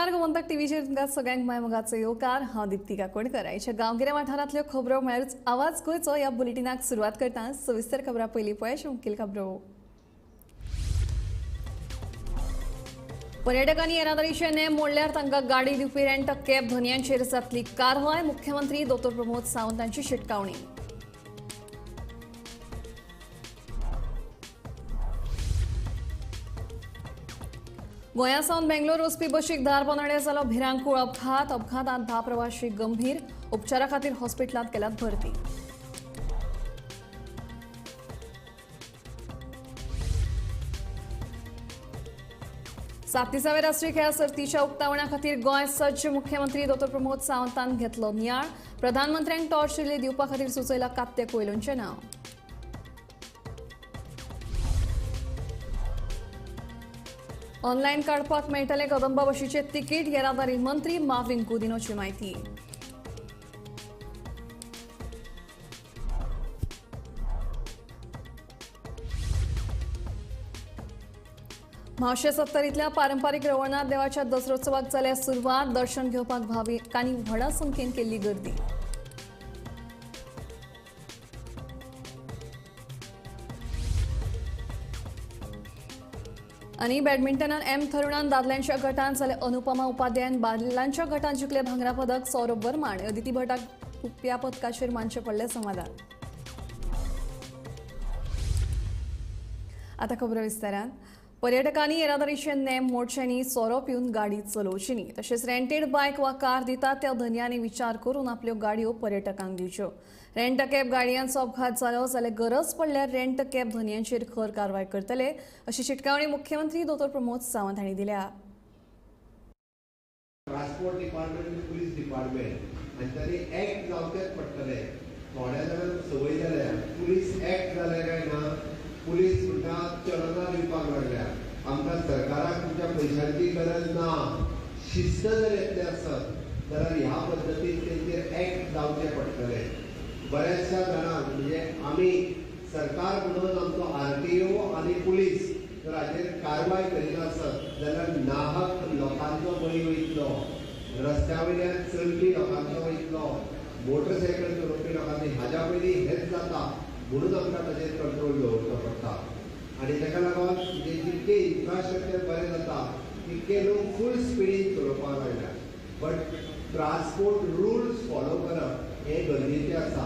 नमस्कार, गोमंतक टीव्हीचेर तुमकां सगळ्यांक माय मोगाचो येवकार. हांव दिप्ती काकोडकर. आयच्या गांवगिऱ्या वाठारांतल्यो खबरो म्हळ्यारूच आवाज गोंयचो ह्या बुलेटिनाक सुरवात करता. सविस्तर खबरां पयलीं पळय मुखेल खबरो. पर्यटकांनी येरादारीचे नेम मोडल्यार तांकां गाडी दिवपी रेंट कॅब धनयांचेर जातली कारवाय. मुख्यमंत्री दोतोर प्रमोद सावंत हांची शिटकावणी. गोंया सावन बेंगलोर वचपी बशीक धारबांदोड्यां जालो भिरांकूळ अपघात. अपघातांत 10 प्रवाशी गंभीर, उपचारा खातीर हॉस्पिटलांत केल्यात भरती. सातिसाव्या राष्ट्रीय खेळां सर्तीच्या उक्तावणा खातीर गोंय सज्ज. मुख्यमंत्री दोतोर प्रमोद सावंतान घेतलो नियाळ. प्रधानमंत्र्यांक टॉर्च रिले दिवपा खातीर सुचयला कात्य कोयलोंचें नांव. ऑनलायन काडपाक मेळटलें कदंबा बशीचें तिकीट. येरादारी मंत्री माविन गुदिनोची म्हायती. म्हावशे सत्तरींतल्या पारंपारीक रवळनाथ देवाच्या दसरोत्सवाक जाल्या सुरवात. दर्शन घेवपाक भाविकांनी व्हडा संख्येन केल्ली गर्दी. आनी बॅडमिंटनान एम थरुणान दादल्यांच्या गटांत जाल्यार अनुपमा उपाध्यायान बायलांच्या गटांत जिखले भांगरा पदक. सौरभ वर्मा आनी अदिती भटाक रुप्या पदकाचेर मानचें पडलें समाधान. आतां खबरो विस्तारान. पर्यटकांनी येरादारीचे नेम मोडचे न्ही, सोरो पिवन गाडी चलोवची न्ही, तशेंच रेंटेड बायक वा कार दितात त्या धनयांनी विचार करून आपल्यो गाडयो पर्यटकांक दिवच्यो. रेंट कॅब गाडयांचो अपघात जालो जाल्यार गरज पडल्यार रेंट कॅब धनयांचेर खर कारवाय करतले अशी शिटकावणी मुख्यमंत्री दोतोर प्रमोद सावंत हांणी दिल्या. ट्रान्सपोर्ट डिपार्टमेंट आनी पुलीस डिपार्टमेंट हांच्यांनी एक्ट जावचेच पडटले. थोड्या जाणांक संवय जाल्या पुलीस एक्ट जाले काय ना, पुलीस म्हणटा चलना दिवपाक लागल्या. आमकां सरकाराक तुमच्या पयशांची गरज ना. शिस्त जर येतले आसत जाल्यार ह्या पद्दतीन तेंचेर एक्ट जावचे पडटले. बऱ्याचशा जाणांक म्हणजे आमी सरकार म्हणून आमचो आरटीओ आनी पुलीस जर हाचेर कारवाय करिना आसत जाल्यार नाहक लोकांचो बळी वयतलो, रस्त्या वयल्यान चलपी लोकांचो वयतलो, मोटरसायकल चलोवपी लोकांनी. हाज्या पयलीं हेंच जाता म्हणून आमकां ताचेर कंट्रोल दवरचो पडटा. आनी ताका लागून जे जितकें इन्फ्रास्ट्रक्चर बरें जाता तितके लोक फूल स्पिडीन चलोवपाक लागल्या. बट ट्रान्सपोर्ट रुल्स फॉलो करप हें गरजेचें आसा.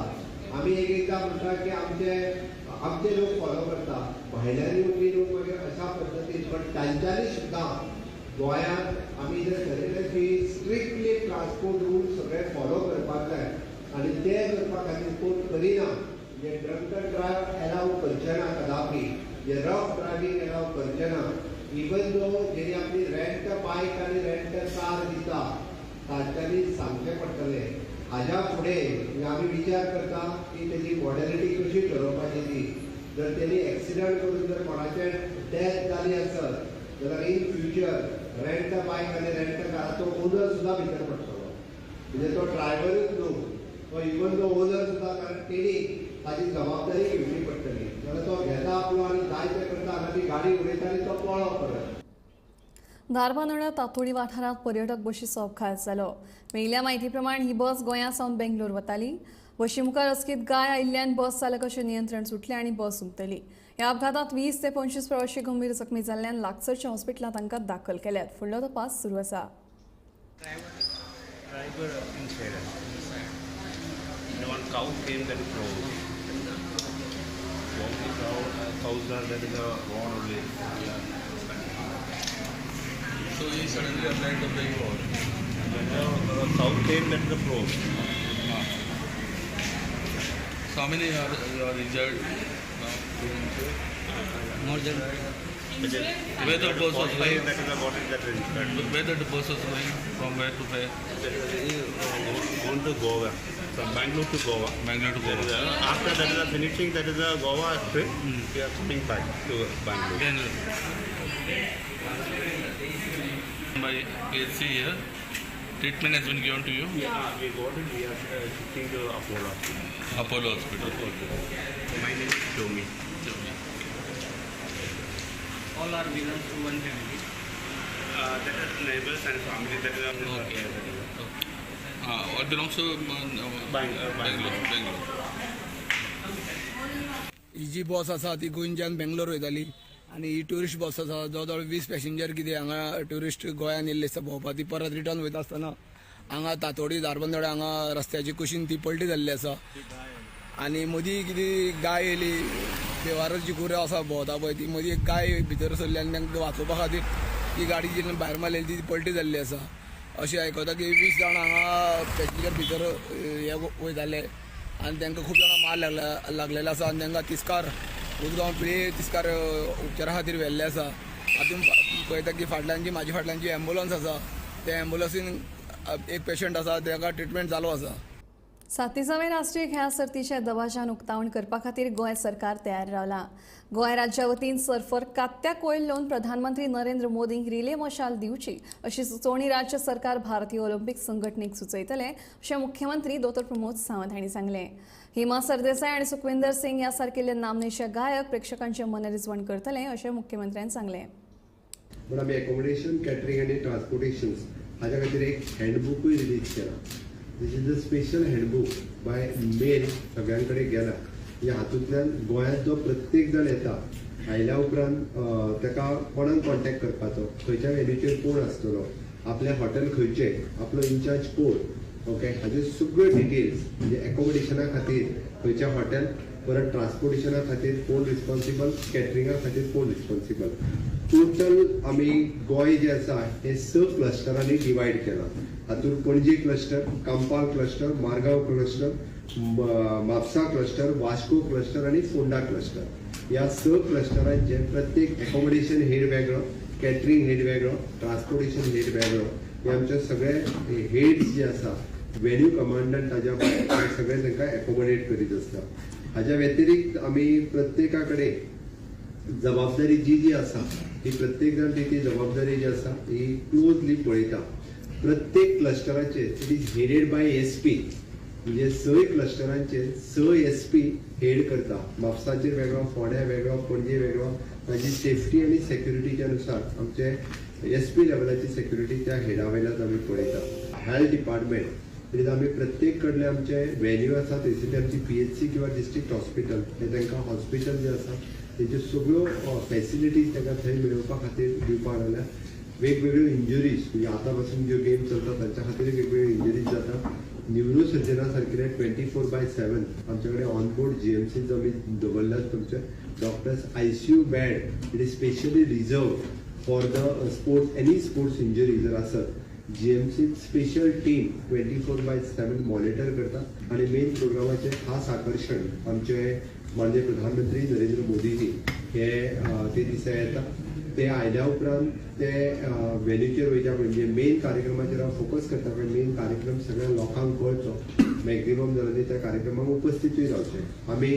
आमी एक एकदां म्हणटा की आमचे लोक फॉलो करता, भायल्यान येवपी लोक मागीर अशा पद्दतीन. बट तांच्यांनी सुद्दां गोंयांत आमी जर ठरयलें की स्ट्रिक्टली ट्रान्सपोर्ट रूल्स सगळे फॉलो करपाक जाय आनी ते करपा खातीर कोण करिना, जे ड्रंकन ड्रायव्ह एलाव करचे ना कदापी, जे रफ ड्रायव्हींग एलाव करचे ना, इवन दो जेणी आपली रेंट बायक आनी रेंट कार दिता तांच्यांनी सांगचें पडटलें. हाज्या फुडें आमी विचार करता की तेजी मॉडेलिटी कशी ठरोवपाची ती. जर तेणी एक्सिडंट करून जर कोणाचें डेथ जाली आसत जाल्यार इन फ्युचर रेंट बायक आनी रेंट काराचो ओनर सुद्दां भितर पडटलो. म्हणजे तो ड्रायव्हरूच न्हू, तो इवन तो ओनर सुद्दां, कारण तेणी ताजी जबाबदारी घेवची पडटली. जाल्यार तो घेता आपलो आनी जाय तें करता, हांगा ती गाडी उडयता आनी तो पळो परत. धारबांदोड्या तातोडी वाठारांत पर्यटक बशीचो अपघात जालो. मेळिल्ल्या म्हायती प्रमाण ही बस गोंया सावन बेंगलोर वताली. बशी मुखार अचकीत गाय आयिल्ल्यान बस चालकाचें नियंत्रण सुटलें आनी बस उमथली. ह्या अपघातांत 20 ते 25 प्रवाशी गंभीर जखमी जाल्ल्यान लागसरच्या हॉस्पिटलांत तांकां दाखल केल्यात. फुडलो तपास सुरू आसा. So he suddenly applied the brake or? When the south came, that is the probe. So how many are injured now? More than. Where the bus was going? That is the what is that incident. Where the bus was going? From where to where? That is going to Goa. From Bangalore to Goa. Bangalore to Goa. After that is the finishing, that is the Goa trip. We are coming back to Bangalore. Bangalore. By AC here, treatment has been given to you? Yeah, we got it. We are shifting to Apollo. Apollo Hospital. Okay. My name is Jomi. Jomi. All are belongs to one family. That is neighbors and family. That is Okay. All belongs to Bangalore. Bangalore. ही जी बस आसा ती गोंयच्यान बेंगलोर वयताली आनी ही tourist बस आसा, जवळ जवळ 20 passenger कितें हांगा ट्युरिस्ट गोंयान येयल्ले आसता भोंवपाक, ती परत रिटर्न वयता आसतना हांगा तातोडी धारबंदोडे हांगा रस्त्याची कुशीन ती पलटी जाल्ली आसा. आनी मदीं कितें गाय येयली, देवारच जी गुरां आसा भोंवता पळय ती मदीं एक गाय भितर सरली आनी तांकां वाचोवपा खातीर ती गाडी जी भायर मारलेली ती पलटी जाल्ली आसा. अशें आयकता की 20 जाण हांगा पॅसेंजर भितर हे वयताले आनी तांकां खूब जाणां मार लागलेले आसा आनी तांकां तिस्कार उदगांव पिळी तिस्कार उपचारा खातीर व्हेल्ले आसा. हातून पळयता की फाटल्यान जी म्हाज्या फाटल्यान जी एम्बुलन्स आसा त्या एम्बुलन्सीन एक पेशंट आसा, ताका ट्रिटमेंट चालू आसा. 37व्या राष्ट्रीय खेळां सर्तीचें दबाज्यान उक्तावण करपा खातीर गोंय सरकार तयार रावलां. गोंय राज्या वतीन सर्फर कात्या कोयलोन प्रधानमंत्री नरेंद्र मोदींक रिले मशाल दिवची अशी सुचोवणी राज्य सरकार भारतीय ऑलिम्पिक संघटनेक सुचयतले अशें मुख्यमंत्री दोतोर प्रमोद सावंत हांणी सांगलें. हिमा सरदेसाय आनी सुखविंदर सिंग ह्या सारकिल्ले नामनेचे गायक प्रेक्षकांचे मनरिजवण करतले अशें मुख्यमंत्र्यान सांगलें. पण आमी एकोमोडेशन, कॅटरींग आनी ट्रान्सपोर्टेशन हाज्या खातीर एक हँडबुकूय रिलीज केला. This is a special handbook by mail सगळ्यां कडेन गेला. म्हणजे हातूंतल्यान गोंयांत जो प्रत्येक जाण येता, आयल्या उपरांत ताका कोणाक कॉन्टेक्ट करपाचो, खंयच्या वेन्यूचेर कोण आसतलो, आपलें हॉटेल खंयचें, आपलो इन्चार्ज कोण, ओके, हाजे सगळ्यो डिटेल्स, म्हणजे एकोमोडेशना खातीर खंयचें हॉटेल, परत ट्रान्सपोर्टेशना खातीर कोण रिस्पॉन्सिबल, कॅटरिंगा खातीर कोण रिस्पॉन्सिबल. टोटल आमी गोंय जें आसा हें 6 क्लस्टरांनी डिवायड केलां. हातूंत Panaji cluster, Campal cluster, Margao cluster, Mapusa cluster, Vasco cluster आनी फोंडा क्लस्टर. ह्या 6 क्लस्टरांचे प्रत्येक एकोमोडेशन हेड वेगळो, कॅटरींग हेड वेगळो, ट्रान्सपोर्टेशन हेड वेगळो. हे आमचे सगळे हेड्स जे आसा, व्हेन्यू कमांडंट ताज्या भायर सगळे तांकां एकोमोडेट करीत आसता. हाज्या व्यतिरिक्त आमी प्रत्येका कडेन जबाबदारी जी जी आसा ती प्रत्येक जाण ती ती जबाबदारी जी आसा ही क्लोजली पळयता. प्रत्येक क्लस्टराचेर it is headed by SP, म्हणजे 6 क्लस्टरांचेर 6 SP head करता. म्हापसाचेर वेगळो, फोंड्या वेगळो, पणजे वेगळो. ताजी सेफ्टी आनी सेक्युरिटीच्या नुसार आमचे SP लेवलाची सेक्युरिटी त्या हेडा वयल्यान आमी पळयता. हेल्थ डिपार्टमेंट it is आमी प्रत्येक कडले आमचे व्हेन्यू आसा थंयसरली आमची PHC किंवा डिस्ट्रिक्ट हॉस्पिटल हे तांकां हॉस्पिटल जे आसा तेज्यो सगळ्यो फॅसिलिटीज तांकां थंय मेळोवपा खातीर दिवपाक लागल्या. वेगवेगळ्यो इंजुरीज, म्हणजे आतां पासून ज्यो गेम चलता तांच्या खातीर वेगवेगळ्यो इंजुरीज जाता. न्युरोसर्जना सारकिले 24/7 आमचे कडेन ऑन बोर्ड GMC आमी दवरल्यात. तुमचे doctors, ICU bed it is specially reserve for the sports, any sports injury जर आसत GMC special team 24/7 monitor करता. आनी मेन प्रोग्रामाचें खास आकर्शण आमचे माननीय प्रधानमंत्री नरेंद्र मोदीजी हे ते दिसा येता. ते आयल्या उपरांत ते व्हेन्यूचेर वयता, म्हणजे मेन कार्यक्रमाचेर हांव फोकस करता, कारण मेन कार्यक्रम सगळ्या लोकांक कळचो, मॅक्झिमम जाणांनी त्या कार्यक्रमाक उपस्थितूय रावचें. आमी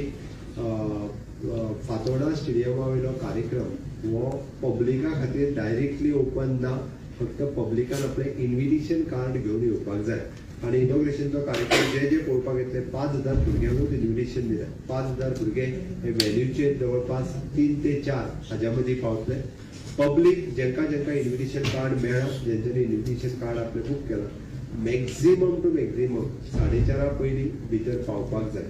फातोर्डा स्टेडियमा वयलो कार्यक्रम हो पब्लिका खातीर डायरेक्टली ओपन ना, फक्त पब्लिकान आपलें इन्विटेशन कार्ड घेवन येवपाक जाय. आनी इनॉग्रेशनचो कार्यक्रम जे जे पळोवपाक येतले 5,000 भुरग्यांकूच इन्विटेशन दिलें. 5,000 भुरगे हे व्हेन्यूचेर जवळपास 3 ते 4 हाज्या मदीं पावतले. पब्लीक जेंका जेंका इन्विटेशन कार्ड मेळ्ळां, जेंच्यांनी इन्विटेशन कार्ड आपलें बूक केलां, मॅक्झिमम टू मॅक्झिमम 4:30 पयलीं भितर पावपाक जाय.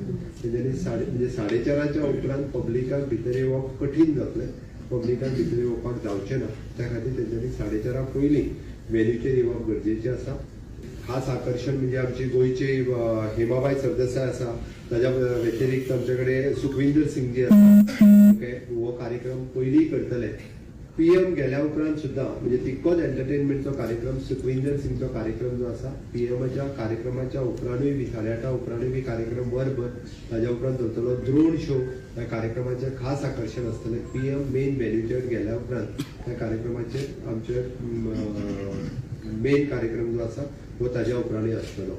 तेंच्यांनी म्हणजे 4:30 उपरांत पब्लिकाक भितर येवप कठीण जातलें, पब्लिकाक भितर येवपाक जावचें ना. त्या खातीर तेंच्यांनी 4:30 पयलीं व्हेन्यूचेर येवप गरजेचें आसा. खास आकर्शण म्हणजे आमची गोंयची हेमाबाई सरदेसाय आसा, ताज्या व्यतिरिक्त आमचे कडेन सुखविंदर सिंग जी आसा, ओके, हो कार्यक्रम पयलीं करतले. PM गेल्या उपरांत सुद्दां म्हणजे तितकोच एंटरटेनमेंटचो कार्यक्रम, सुखविंदर सिंगचो कार्यक्रम जो आसा PMच्या कार्यक्रमाच्या उपरांतूय बी 8:30 उपरांतूय बी कार्यक्रम वरभर ताज्या उपरांत चलतलो. ड्रोन शो ह्या कार्यक्रमाचें खास आकर्शण आसतलें. PM main व्हेन्यूचेर गेल्या उपरांत त्या कार्यक्रमाचेर आमचे मेन कार्यक्रम जो आसा हो ताज्या उपरांतूय आसतलो.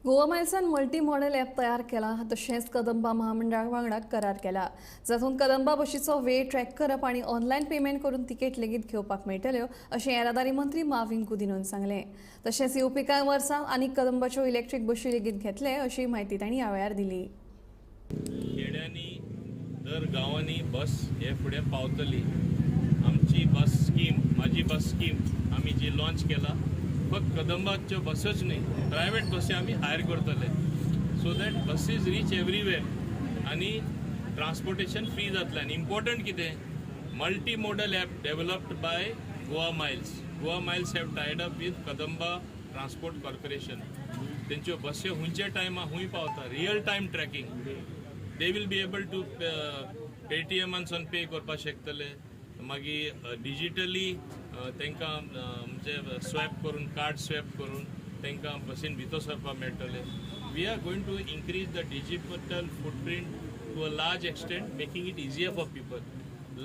गोवा मायल्सान मल्टी मॉडेल ॲप तयार केला, तशेंच कदंबा महामंडळा वांगडा करार केला, जातूंत कदंबा बशीचो वेळ ट्रॅक करप आनी ऑनलायन पेमेंट करून तिकेट लेगीत घेवपाक मेळटल्यो अशें येरादारी मंत्री माविन गुदिनोन सांगलें. तशेंच येवपी कांय वर्सां आनीक कदंबाच्यो इलेक्ट्रीक बशी लेगीत घेतले अशी म्हायती तांणी ह्या वेळार दिली. खेड्यांनी दर गांवांनी बस हे फुडें पावतली. आमची बस स्कीम, म्हाजी बस स्कीम आमी जी लॉन्च केला, फक्त कदंबाच्यो बसच न्ही, प्रायवेट बसी आमी हायर करतले so that buses reach everywhere आनी ट्रान्सपोर्टेशन फ्री जातलें. आनी इम्पॉर्टंट कितें, multi modal app developed by Goa Miles. Goa Miles have tied up with Kadamba Transport Corporation. तेंच्यो बस्यो हुंयच्या टायमा हुंय पावता, real time tracking. They will be able to पेटीएमानसून pay करपाक शकतले. मागीर डिजिटली तांकां म्हणजे स्वॅप करून, कार्ड स्वॅप करून तांकां बसीन भितर सरपाक मेळटलें. We are going to increase the digital footprint to a large extent, making it easier for people.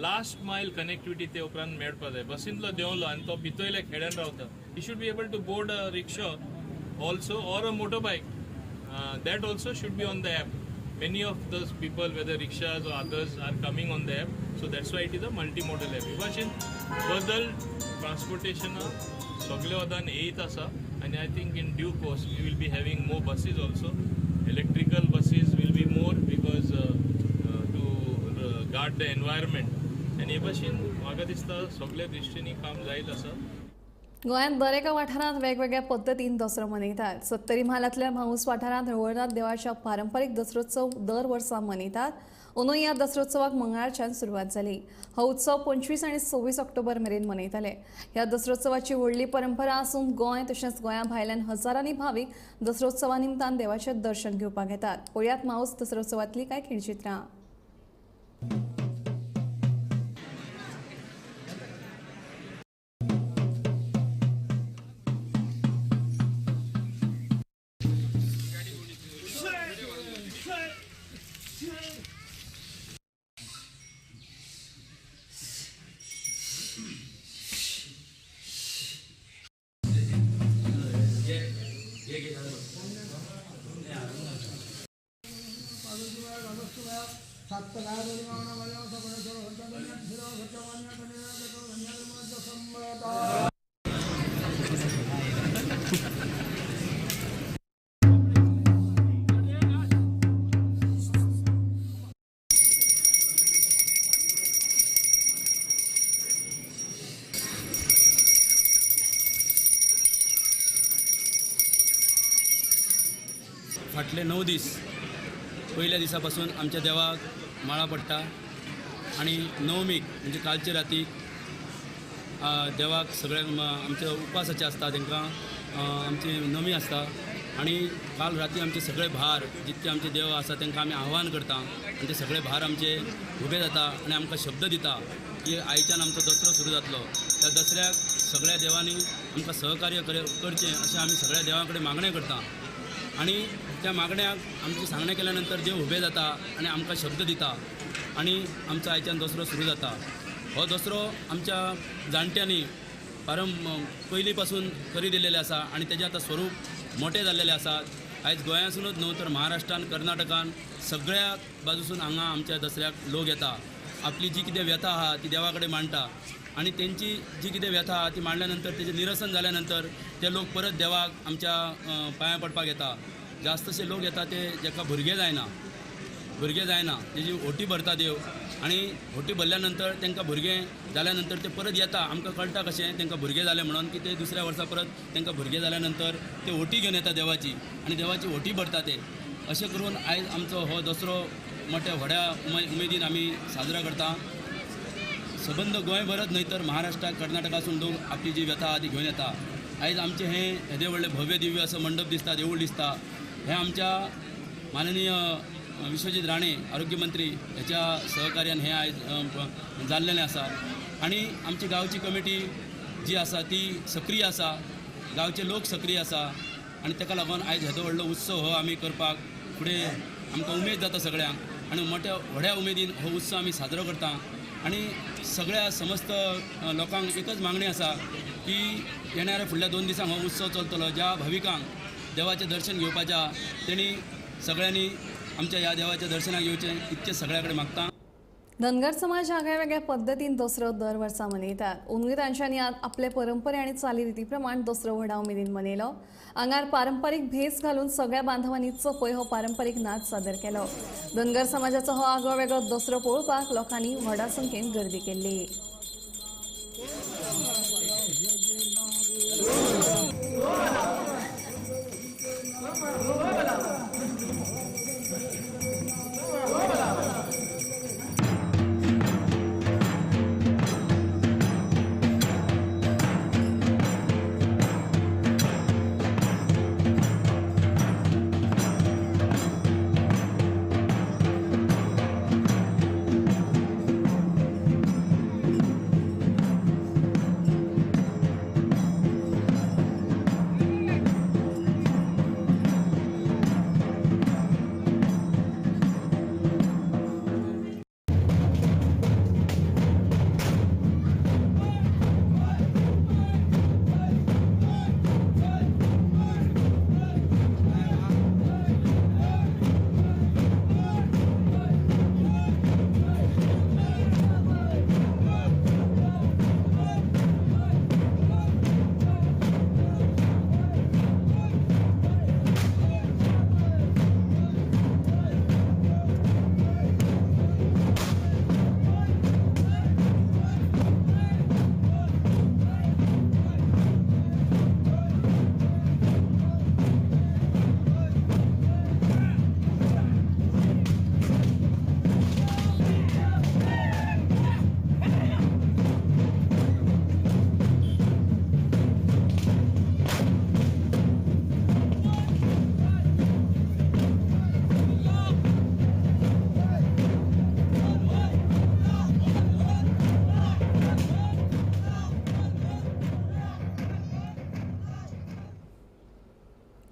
Last mile connectivity ते उपरांत मेळपाक जाय. बसींतलो देंवलो आनी तो भितरल्या खेड्यान रावता, he should be able to board a rickshaw also or a motor bike. That also should be on the app. Many of those people, whether rickshaws or others, are coming on the app. So that's why it is a multimodal app. हे भाशेन बदल ट्रान्सपोर्टेशना सगळे वदान येयत आसा आनी I think in due course we will be having more buses also. Electrical buses will be more because to guard the environment. आनी हे भाशेन म्हाका दिसता सगळे दृश्टींनी काम जायत आसा. गोंयांत दरेका वाठारांत वेगवेगळ्या पद्दतीन दसरो मनयतात. सत्तरी म्हालांतल्या म्हाऊस वाठारांत रवळनाथ देवाच्या पारंपारीक दसरोत्सव दर वर्सा मनयतात. अंदूं ह्या दसरोत्सवाक मंगळारच्यान सुरवात जाली. हो उत्सव 25 आनी 26 ऑक्टोबर मेरेन मनयतले. ह्या दसरोत्सवाची व्हडली परंपरा आसून गोंय तशेंच गोंया भायल्यान हजारांनी भावीक दसरोत्सवा निमतान देवाचें दर्शन घेवपाक येतात. पळयात म्हाऊस दसरोत्सवांतली कांय खिणचित्रां. फाटले 9 दीस पयल्या दिसा पासून आमच्या देवाक माळा पडटा आनी नवमीक म्हणजे कालचे रातीक देवाक सगळे आमचे उपासाचे आसता, तांकां आमची नमी आसता आनी काल राती आमचे सगळे भार जितके आमचे देव आसा तांकां आमी आव्हान करता आनी ते सगळे भार आमचे उबे जाता आनी आमकां शब्द दिता की आयच्यान आमचो दसरो सुरू जातलो. त्या दसऱ्याक सगळ्या देवांनी आमकां सहकार्य करचें अशें आमी सगळ्या देवां कडेन मागणें करता आनी त्या मागण्याक आमचें सांगणें केल्या नंतर देव उबे जाता आनी आमकां शब्द दिता आनी आमचो आयच्यान दसरो सुरू जाता. हो दसरो आमच्या जाणट्यांनी पयलीं पासून करी दिल्लेले आसा आनी तेजें आतां स्वरूप मोटें जाल्लेलें आसा. आयज गोंयांसूनच न्हू तर महाराष्ट्रान, कर्नाटकान सगळ्या बाजूसून हांगा आमच्या दसऱ्याक लोक येता. आपली जी कितें व्यथा आहा ती देवा कडेन मांडटा आनी तेंची जी कितें व्यथा आहा ती मांडल्या नंतर तेजें निरसन जाल्या नंतर ते लोक परत देवाक आमच्या पांयां पडपाक येता. जास्तशे लोक येता ते जेका भुरगें जायना, तेजी होटी भरता देव आनी होटी भरल्या नंतर तांकां भुरगें जाल्या नंतर ते परत येता. आमकां कळटा कशें तांकां भुरगें जालें म्हणून की ते दुसऱ्या वर्सा परत तांकां भुरगें जाल्या नंतर ते होटी घेवन येता देवाची आनी देवाची होटी भरता ते. अशें करून आयज आमचो हो दसरो मोठ्या व्हड्या उमेदीन आमी साजरो करता. सबंद गोंयभरच न्हय तर महाराष्ट्राक, कर्नाटकासून लोक आपली जी व्यथा आहा ती घेवन येता. आयज आमचें हें येदें व्हडलें भव्य दिव्य असो मंडप दिसता, देवूळ दिसता, हें आमच्या माननीय विश्वजीत राणे आरोग्य मंत्री ह्याच्या सहकार्यान हें आयज जाल्लेलें आसा. आनी आमची गांवची कमिटी जी आसा ती सक्रीय आसा, गांवचे लोक सक्रीय आसा आनी ताका लागून आयज येदो व्हडलो उत्सव हो आमी करपाक फुडें आमकां उमेद जाता सगळ्यांक आनी मोठ्या व्हड्या उमेदीन हो उत्सव आमी साजरो करता. आनी सगळ्या समस्त लोकांक एकच मागणी आसा की येणाऱ्या फुडल्या 2 दिसांक हो उत्सव चलतलो. ज्या भाविकांक देवाचें दर्शन घेवपाचें तेणी सगळ्यांनी आमच्या ह्या देवाच्या दर्शनाक येवचें इतकें सगळ्या कडेन मागता. धनगर समाज आगळ्या वेगळ्या पद्दतीन दसरो दर वर्सा मनयतात. अंदूं तांच्यांनी आपले परंपरे आनी चालीरिती प्रमाण दसरो व्हडा उमेदीन मनयलो. आंगार पारंपारीक भेस घालून सगळ्या बांधवांनी चपय हो पारंपारीक नाच सादर केलो. धनगर समाजाचो हो आगळो वेगळो दसरो पळोवपाक लोकांनी व्हडा संख्येन गर्दी केल्ली.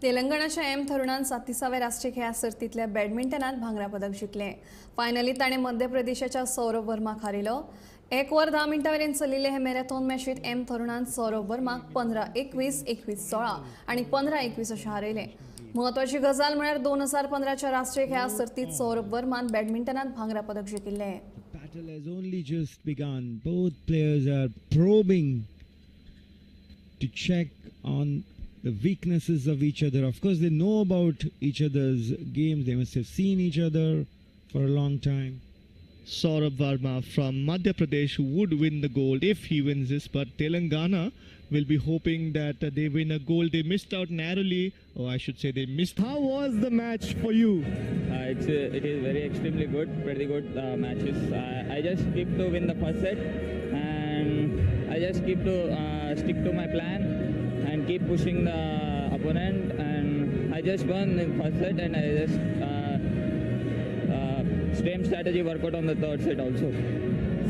तेलंगणाच्या एम थरुणान 37व्या राष्ट्रीय खेळां सर्तींतल्या बॅडमिंटनात भांगरा पदक जिखलें. फायनलीत ताणें मध्य प्रदेशाच्या सौरभ वर्माक हारयलो. 1 वर 10 मिनटां मेरेन चलिल्ले हे मॅरेथॉन मॅचीत एम थरुणान सौरभ वर्माक 15-21, 21-16 आनी 15-21 अशें हारयलें. म्हत्वाची गजाल म्हळ्यार 2015च्या राष्ट्रीय खेळां सर्तींत सौरभ वर्मान बॅडमिंटनात भांगरा पदक जिखिल्लें. Battle has only just begun. Both players are probing to check on the weaknesses of each other. Of course, they know about each other's games. They must have seen each other for a long time. Saurabh Verma from Madhya Pradesh would win the gold if he wins this, but Telangana will be hoping that they win a gold. They missed out narrowly, or I should say they missed. How was the match for you? It is very extremely good, pretty good matches. I just keep to win the first set, and I just keep to stick to my plan and keep pushing the opponent, and I just won in first set, and I just same strategy work out on the third set also.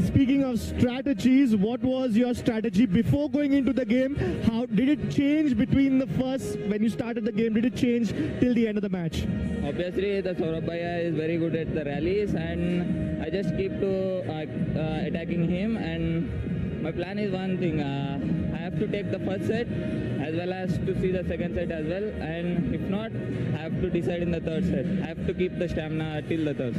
Speaking of strategies, what was your strategy before going into the game? How did it change between the first, when you started the game, did it change till the end of the match? Obviously, the Saurabh Bhaiya is very good at the rallies, and I just keep to attacking him, and my plan is one thing, I have to take the first set as well as to see the second set as well, and if not, I have to decide in the third set. I have to keep the stamina till the third.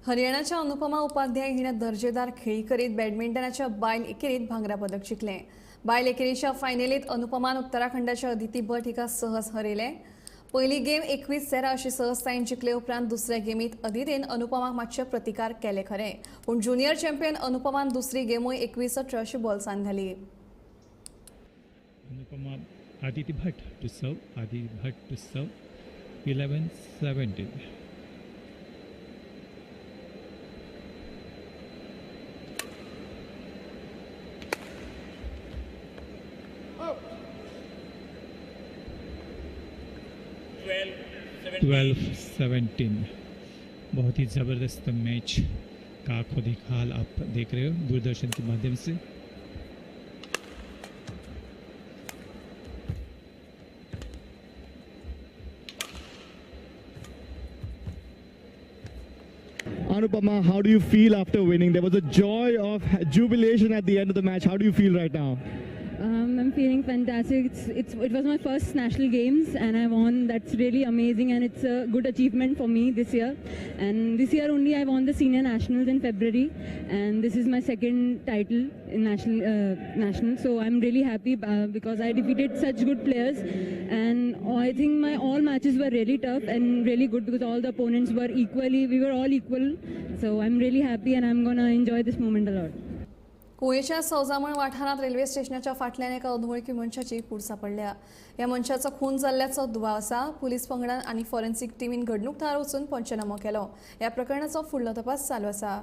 हरियाणाच्या Anupama Upadhyay हिणें दर्जेदार खेळी करीत बॅडमिंटनाच्या बायल एकेरीत भांगरा पदक जिखलें. बायल एकेरीच्या फायनलीत अनुपमान उत्तराखंडाच्या अदिती भट हिका सहज हरयलें. पयली गेम 21-0 अशी सहजतायेन जिखले उपरांत दुसऱ्या गेमीत अदितीन अनुपमाक मातशे प्रतिकार केले खरें, पूण ज्युनियर चॅम्पियन अनुपमान दुसरी गेमूय 21-18 अशी बोल्सान घाली. Anupama Aditi Bhatt to serve, Aditi Bhatt to serve, 11-17. Oh. 12-17. बहुत ही ज़बरदस्त मैच का आंखों देखा हाल आप देख रहे हो दूरदर्शन के माध्यम से. Anupama, how do you feel after winning? There was a joy of jubilation at the end of the match. How do you feel right now? I'm feeling fantastic. It was my first national games and I won. That's really amazing, and it's a good achievement for me this year. And this year only I won the senior nationals in February, and this is my second title in national. So I'm really happy because I defeated such good players, and I think my all matches were really tough and really good because all the opponents were equally, we were all equal. So I'm really happy and I'm gonna enjoy this moment a lot. कुवेच्या सौजामळ वाठारांत railway स्टेशनाच्या फाटल्यान एका अनवळखी मनशाची कूड सांपडल्या. ह्या मनशाचो खून जाल्ल्याचो दुबाव आसा. पुलीस पंगडान आनी फॉरेन्सिक टिमीन घडणूक थळार वचून पंचनामो केलो. ह्या प्रकरणाचो फुडलो तपास चालू आसा.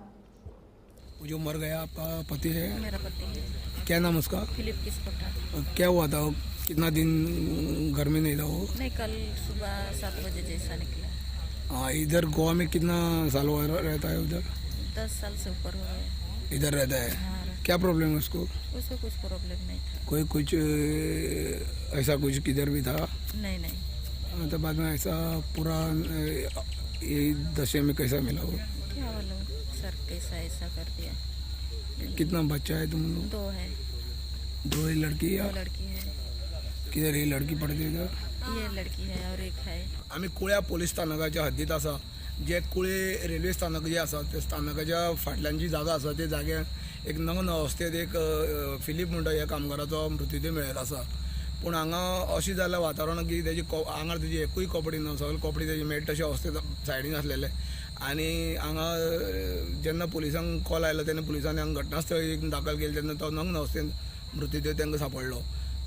जो मर गया आपका पति है? मेरा पति है। क्या नाम उसका? फिलिप किस्कोटा। क्या हुआ था? कितना दिन घर में नहीं था वो? नहीं, कल सुबह 7 बजे जैसा निकला। हाँ, इधर गोवा में कितना साल हुआ रहता है उधर? 10 साल से ऊपर हो गया। इधर रहता है। हाँ। क्या प्रॉब्लम है उसको? उसको कुछ प्रॉब्लम नहीं था। कोई कुछ ऐसा कुछ किधर भी था? नहीं नहीं। हाँ, तो बाद में ऐसा पूरा ये दशे में कैसा मिला वो? क्या मालूम सर, कैसा ऐसा कर दिया। कितना बच्चा है तुम लोग? 2 है। 2 ही लड़की है? 2 लड़की है। किधर ये लड़की पढ़ती है इधर? ये लड़की है और एक है। आमी कुळ्या पोलीस स्थानकाच्या हद्दीत आसा. जे कुळे रेल्वे स्थानक जे आसा त्या स्थानकाच्या फाटल्यान जी जागा आसा त्या जाग्यार एक नग्न अवस्थेत एक फिलीप म्हणटा ह्या कामगाराचो मृत्युदेह मेळिल्लो आसा. पूण हांगा अशें जाल्लें वातावरण की तेजी आंगार तेजी एकूय कपडे ना, सगळे कपडे तेजे मेळटा तशे अवस्थेत सायडीन आसलेले. आनी हांगा जेन्ना पुलिसांक कॉल आयलो तेन्ना पुलिसांनी हांगा घटनास्थळी दाखल केली तेन्ना तो नग्न अवस्थेत मृत्युदेह तांकां सांपडलो.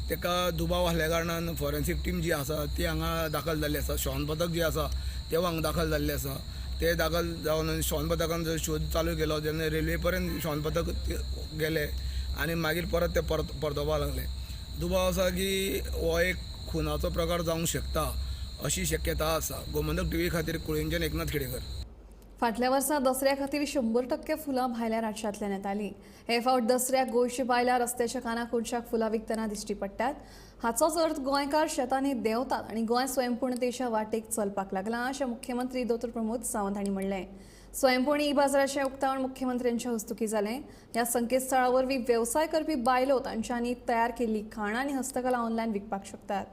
ताका दुबाव आसल्या कारणान फॉरेन्सीक टीम जी आसा ती हांगा दाखल जाल्ली आसा. श्वान पथक जे आसा तें हांगा दाखल जाल्लें आसा. ते दाखल जावन श्वान पथकान जो शोध चालू केलो तेन्ना रेल्वे पर्यंत श्वान पथक गेले आनी मागीर परत ते परतोवपाक लागले. दुबाव आसा की हो एक खुनाचो प्रकार जावंक शकता अशी शक्यता आसा. गोमंतक टीव्ही खातीर कुळेंच्यान एकनाथ खेडेकर. फाटल्या वर्सा दसऱ्या खातीर 100% फुलां भायल्या राज्यांतल्यान येतालीं. हे फावट दसऱ्याक गोंयची बायलां रस्त्याच्या काना कोनशाक फुलां विकतना दिश्टी पडटात. हाचोच अर्थ गोंयकार शेतांनी देंवतात आनी गोंय स्वयंपूर्णतेच्या वाटेक चलपाक लागलां अशें मुख्यमंत्री दोतोर प्रमोद सावंत हांणी म्हणलें. स्वयंपूर्ण ई बाजाराचें उक्तावण मुख्यमंत्र्यांच्या हस्तुकीं जालें. ह्या संकेतस्थळा वरवीं वेवसाय करपी बायलो तांच्यांनी तयार केल्ली खाणां आनी हस्तकला ऑनलायन विकपाक शकतात.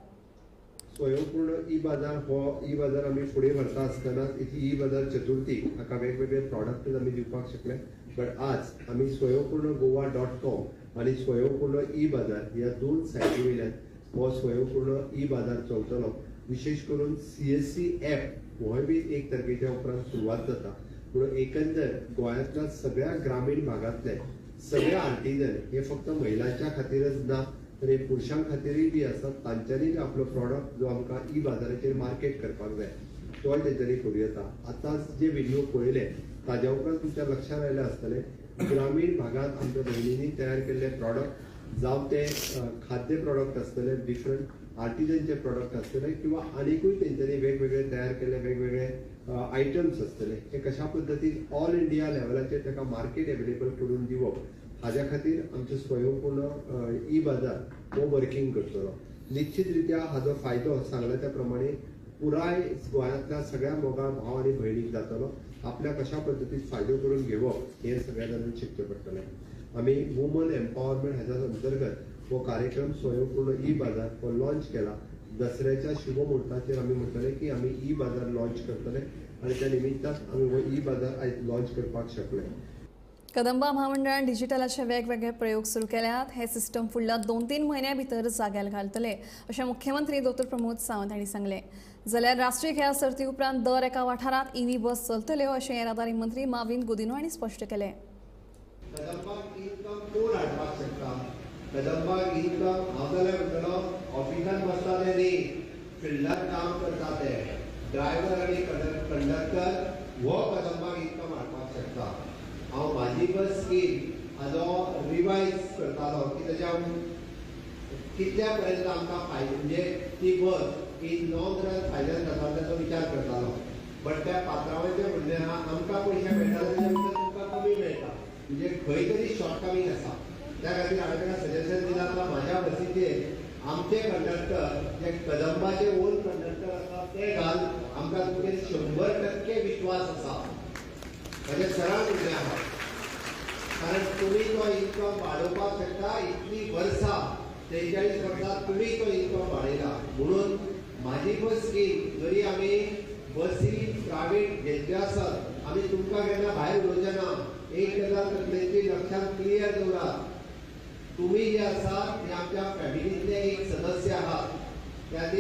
स्वयंपूर्ण ई बाजार हो ई बाजार आमी फुडें व्हरता आसतनाच इतली ई बाजार चतुर्थी हाका वेगवेगळे प्रॉडक्ट आमी दिवपाक शकले. बट आज आमी स्वयंपूर्ण गोवा .com आनी स्वयंपूर्ण ई बाजार ह्या 2 सायटी वयल्यान हो स्वयंपूर्ण ई बाजार चलतलो. विशेष करून CSC app होय बी 1 तारखेच्या उपरांत सुरवात जाता. म्हणून एकंदर गोंयांतल्या सगळ्या ग्रामीण भागांतले सगळे आर्टिजन हे फक्त महिलांच्या खातीरच ना तर हे पुरुषां खातीरय बी आसा. तांच्यांनी आपलो प्रॉडक्ट जो आमकां ई बाजाराचेर मार्केट करपाक जाय तोय तेंच्यांनी करूं येता. आतां जे व्हिडिओ पळयले ताज्या उपरांत तुमच्या लक्षांत आयलें आसतलें ग्रामीण भागांत आमच्या भयणींनी तयार केल्ले प्रॉडक्ट जावं ते खाद्य प्रॉडक्ट आसतले, डिफरंट आर्टिजनचे प्रॉडक्ट आसतले किंवा आनिकूय तेंच्यांनी वेगवेगळे तयार केल्ले वेगवेगळे आयटम्स आसतले हे कशा पद्दतीन ऑल इंडिया लेवलाचेर ताका मार्केट एवेलेबल करून दिवप हाज्या खातीर आमचो स्वयंपूर्ण ई बाजार हो वर्किंग करतलो. निश्चित रित्या हाजो फायदो सांगला त्या प्रमाणे पुराय गोंयांतल्या सगळ्या मोगाळ भाव आनी भयणीक जातलो. आपल्या कशा पद्दतीन फायदो करून घेवप हें सगळ्या जाणांनी शिकचें पडटलें. आमी वुमन एम्पावरमेंट हाज्या अंतर्गत हो कार्यक्रम स्वयंपूर्ण ई बाजार हो लॉन्च केला. दसऱ्याच्या शुभ मुहूर्ताचेर आमी म्हणटले की आमी ई बाजार लॉन्च करतले आनी त्या निमित्तान आमी हो ई बाजार आयज लॉन्च करपाक शकले. कदंबा महामंडळान डिजिटलाचे वेगवेगळे प्रयोग सुरू केल्यात. हे सिस्टम फुडल्या 2-3 म्हयन्या भितर जाग्यार घालतले अशें मुख्यमंत्री दोतोर प्रमोद सावंत हांणी सांगलें. जाल्यार राष्ट्रीय खेळां सर्ती उपरांत दर एका वाठारांत ईव्ही बस चलतल्यो अशें येरादारी मंत्री माविन गुदिन्हो हांणी स्पश्ट केलें. कदंबाक इन्कम कोण हाडपाक शकता? कदंबाक इन्कम हांव जाल्यार म्हणटलो ऑफिसान बसता ते न्ही, फिल्डार काम करता ते ड्रायव्हर आनी कंडक्टर हो कदंबाक इन्कम हाडपाक शकता. हांव म्हाजी बस स्कीम हाजो रिवायज करतालो की ताज्या कितल्या पर्यंत आमकां फायदो म्हणजे ती बस इन लॉंग रन फायद्यान जाता ताचो विचार करतालो. बट त्या पात्रावांचें म्हणणें आहा आमकां पयशे मेळटा ताच्या भितर तुमकां कमी मेळटा, म्हणजे खंय तरी शॉर्टकमींग आसा. त्या खातीर हांवें ताका सजेशन दिलां आतां म्हाज्या बसीचेर आमचे कंडक्टर जे कदंबाचे ओन कंडक्टर आसा ते घाल, आमकां तुमचेर 100% विश्वास आसा. म्हजें सरळ म्हणणें आहा, कारण तुमी तो इन्कम वाडोवपाक शकता. इतली वर्सां 43 वर्सां तुमी तो इन्कम वाडयला. म्हणून म्हाजी बस स्कीम जरी आमी बसी प्रायवेट घेतल्यो आसत आमी तुमकां केन्ना भायर उडोवचे ना. एक गजाल तकलेची लक्षांत क्लियर दवरात, तुमी जे आसात ते आमच्या फॅमिलींतले एक सदस्य आहात. त्या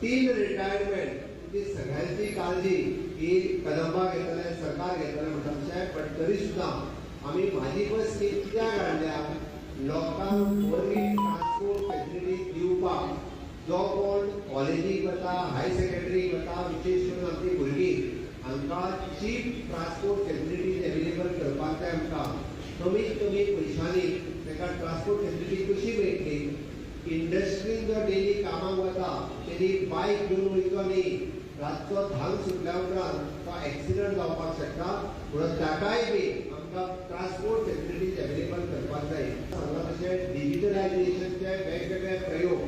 3 रिटायरमेंट तुमची सगळ्यांची काळजी ही कदंबा घेतले, सरकार घेतले म्हणटा तशें, बट तरी सुद्दां आमी म्हाजी बस स्कीम कित्याक हाडल्या? लोकांक बरी ट्रान्सपोर्ट फॅसिलिटी दिवपाक. जो कोण कॉलेजीक वता, हायर सेकंडरीक वता, विशेश करून आमची भुरगीं, हांकां चीप ट्रान्सपोर्ट फॅसिलिटीज एवेलेबल करपाक जाय. आमकां कमीत कमी पयशांनी ताका ट्रान्सपोर्ट फॅसिलिटी कशी मेळटली? इंडस्ट्रीन जो डेली कामाक वता तेणी बायक घेवन वयचो न्ही, रातचो 10 सुटल्या उपरांत तो एक्सिडंट जावपाक शकता. म्हणून ताकाय बी आमकां ट्रान्सपोर्ट फॅसिलिटीज एवेलेबल करपाक जाय. सांगलां तशें डिजिटलायजेशनचे वेगवेगळे प्रयोग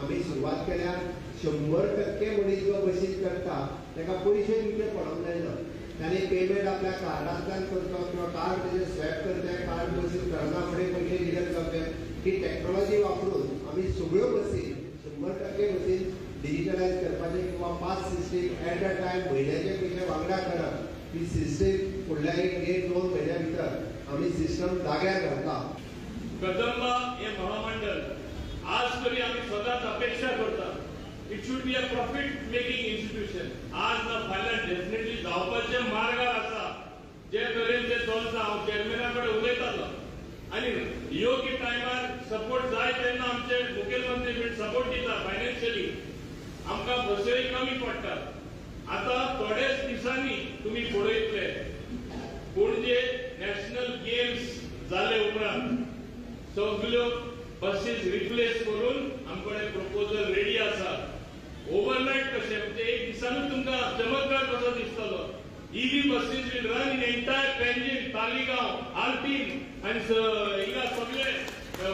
आमी सुरवात केल्या. 100% मनीस जो बसीन चडटा ताका पयशे दिवचे पडोंक जायना. ताणें पेमेंट आपल्या कार्डांतल्यान करचो किंवा कार्ड तेजें स्वॅप करचें, कार्ड बसीन चडना फुडें पयशे डिडक्ट जावचे. ही टॅक्नोलॉजी वापरून आमी सगळ्यो बसी 100% बसीन डिजिटलायज करपाचें किंवा pass system at a time म्हयन्याचे पयशे वांगडा करप, ही सिस्टीम फुडल्या 1-1.5-2 म्हयन्या भितर आमी सिस्टम जाग्यार घालता. कदंबा हे महामंडळ आज तरी आमी सदांच अपेक्षा करता, it should be a profit making institution. आज ना फाल्यां डेफिनेटली जावपाचे मार्गार आसा. जे तरेन ते चलता, हांव चेअरमॅना कडेन उलयतालो आनी योग्य टायमार सपोर्ट जाय तेन्ना आमचे मुखेलमंत्री बीन सपोर्ट दिता फायनान्शियली. आमकां बसय कमी पडटात. आतां थोड्याच दिसांनी तुमी पळयतले पणजे नॅशनल गेम्स जाले उपरांत सगल्यो बसीस रिप्लेस करून आमकडे प्रपोजल रेडी आसा. ओवरनायट कशें म्हणजे एक दिसानूच तुमकां चमत्कार कसो दिसतलो. EV buses will run in entire Panjim, Taleigao, Alpine आनी हिंगा सगळे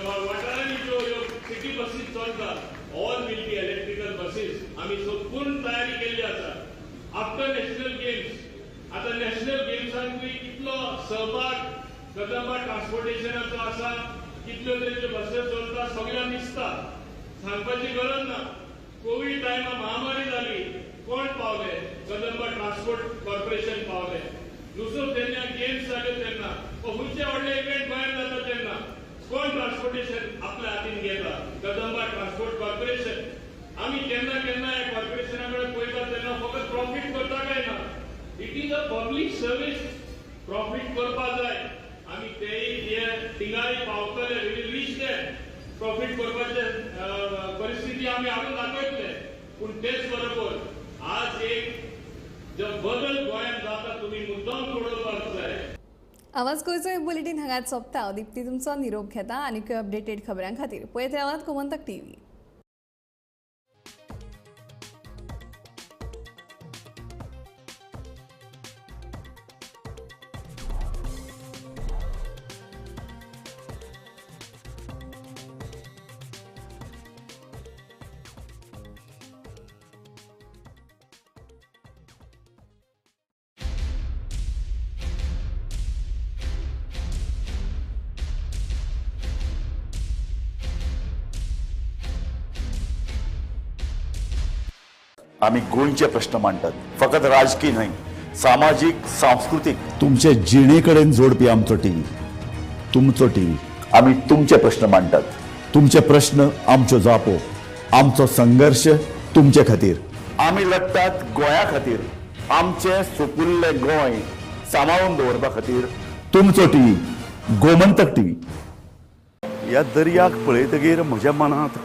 वाठारांनी ज्यो ह्यो सिटी बसीस चलतात, all will be electrical buses. आमी संपूर्ण तयारी केल्ली आसा. आफ्टर नॅशनल गेम्स, आतां नॅशनल गेम्सांकूय कितलो सहभाग कदंबा ट्रान्सपोर्टेशनाचो आसा, कितल्यो तरेच्यो बसीस चलता सगळ्यांक दिसता, सांगपाची गरज ना. कोवीड टायमा महामारी जाली, कोण पावले? कदंबा ट्रान्सपोर्ट कॉर्पोरेशन पावले. दुसरो जेन्ना गेम्स जाल्यो तेन्ना खंयचे व्हडले इव्हेंट गोंयांत जाता तेन्ना कोण ट्रान्सपोर्टेशन आपल्या हातीन घेता? Kadamba transport corporation. आमी केन्ना केन्ना ह्या कॉर्पोरेशना कडेन पळयता तेन्ना फकत प्रॉफीट करता काय ना, it is a public service. Profit करपाक जाय. आमी तेय थिंगाय पावतले, we will reach there. Profit करपाचे परिस्थिती आमी हाडून दाखयतले. पूण तेच बरोबर आज एक जो बदल गोंयांत जाता तुमी मुद्दाम पळोवपाक जाय. आवाज गोंयचो बुलेटीन हांगाच सोंपता. हांव दीप्ती तुमचो निरोप घेता. आनीक अपडेटेड खबरां खातीर पळयत रावात गोमंतक टीव्ही. आमी गोंयचे प्रश्न मांडटात, फकत राजकीय न्हय, सामाजीक, सांस्कृतीक, तुमचे जिणे कडेन जोडपी आमचो टीव्ही, तुमचो टीव्ही. आमी तुमचे प्रश्न मांडटात, तुमचे प्रश्न आमच्यो जापो, आमचो संघर्श तुमचे खातीर. आमी लढटात गोंया खातीर, आमचें सुपुल्लें गोंय सांबाळून दवरपा खातीर. तुमचो टीव्ही, गोमंतक टीव्ही. ह्या दर्याक पळयतगीर म्हज्या मनांत